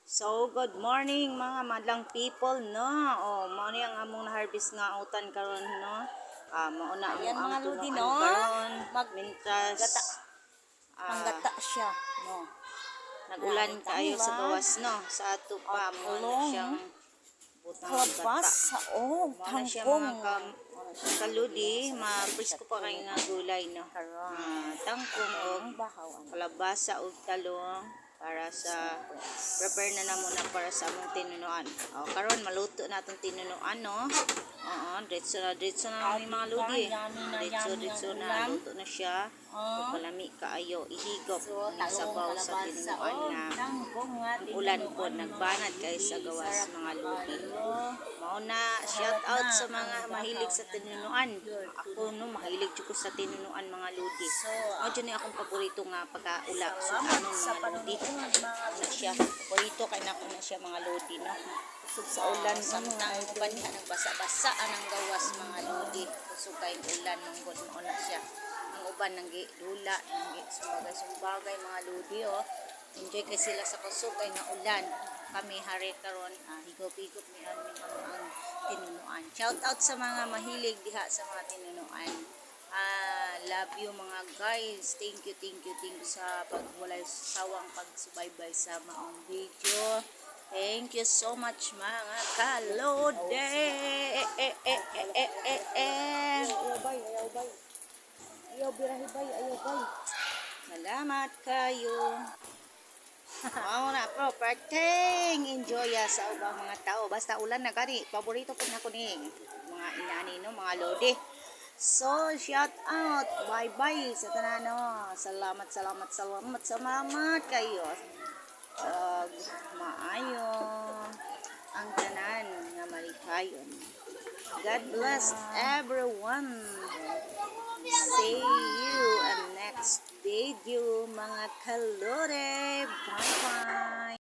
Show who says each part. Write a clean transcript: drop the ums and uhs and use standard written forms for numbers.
Speaker 1: So, good morning, mga madlang people, no? Oh, mao ni ang among na-harvest nga utan karon, no? Ah, mao na
Speaker 2: Ayan,
Speaker 1: ang
Speaker 2: mga lodi,
Speaker 1: tunuan
Speaker 2: no?
Speaker 1: karon. Mintras
Speaker 2: Gata.
Speaker 1: ah,
Speaker 2: Panggata siya, no?
Speaker 1: nag-ulan kaayo sa
Speaker 2: Tangla.
Speaker 1: Gawas, no? Sa ato pa
Speaker 2: At
Speaker 1: mo na
Speaker 2: talong.
Speaker 1: Siyang butang gata.
Speaker 2: Kalabasa, oh,
Speaker 1: Mao na siya,
Speaker 2: tangkong.
Speaker 1: Mga kalodi, ma-presko pa kay nga gulay, no?
Speaker 2: Karon.
Speaker 1: Ah, tangkong og
Speaker 2: Ang bahaw, ano?
Speaker 1: Kalabasa ug talong para sa prepare na namo na para sa among tinunuan. O, karon maluto na atong tinunuan, no? Oo, diretso na ni, mga lodi.
Speaker 2: Yummy na
Speaker 1: Diretso,
Speaker 2: yummy
Speaker 1: diretso
Speaker 2: ang
Speaker 1: na,
Speaker 2: ulam.
Speaker 1: Luto na siya.
Speaker 2: Oh.
Speaker 1: O, palami kaayo, ihigop
Speaker 2: So,
Speaker 1: ang
Speaker 2: talong,
Speaker 1: sabaw sa
Speaker 2: kalabasa,
Speaker 1: tinunuan
Speaker 2: oh,
Speaker 1: na
Speaker 2: tangkong nga,
Speaker 1: ang ulan po
Speaker 2: tinunuan, mga
Speaker 1: nagbanat kay sa
Speaker 2: lodi.
Speaker 1: gawas,
Speaker 2: Sarap
Speaker 1: mga lodi.
Speaker 2: kaayo.
Speaker 1: Mao na, shout out
Speaker 2: na
Speaker 1: sa mga
Speaker 2: ang
Speaker 1: mahilig sa
Speaker 2: bahaw na
Speaker 1: tinunuan.
Speaker 2: pure.
Speaker 1: Ako, no, mahilig jud ko sa tinunuan, mga lodi.
Speaker 2: So,
Speaker 1: Mao jud ni akong paborito nga pagkaula. So,
Speaker 2: salamat
Speaker 1: ano,
Speaker 2: sa
Speaker 1: mga lodi.
Speaker 2: panonood, mga
Speaker 1: Mao na
Speaker 2: lodi.
Speaker 1: Siya. Paborito kay nako na siya, mga lodi, no.
Speaker 2: Kusog sa ulan,
Speaker 1: Samtang
Speaker 2: mga idol.
Speaker 1: Uban diha nagbasa-basa anang gawas, mga lodi. Kusog kayong ulan manggod, mao na siya. Ang uban nang dula, nang sumbagay-sumbagay, mga lodi, oh. Enjoy kay sila sa kusog kay nga ulan. Kami hari karon, ah, higop-higop ni aming ang tinunuan. Shout out sa mga mahilig diha sa mga tinunuan. Ah, love you, mga guys. Thank you, thank you, thank you sa pagwalay sawang pagsubaybay sa maong video. Thank you so much, mga kalode. Eh, eh, eh, eh, eh, eh, eh.
Speaker 2: Ayaw bay, ayaw bay. Ayaw birahi bay, ayaw bay.
Speaker 1: Salamat kayo. Mao na po, parting enjoy ya sa ubang mga tao. Basta ulan na gani, paborito po nako ni mga inani, no, mga lodi. So, shout out. Bye-bye sa tanan, no. Salamat, salamat, salamat, salamat kayo. Ug maayo ang tanan nga malikayon. God bless everyone. See you in next video, mga kalode. Bye-bye.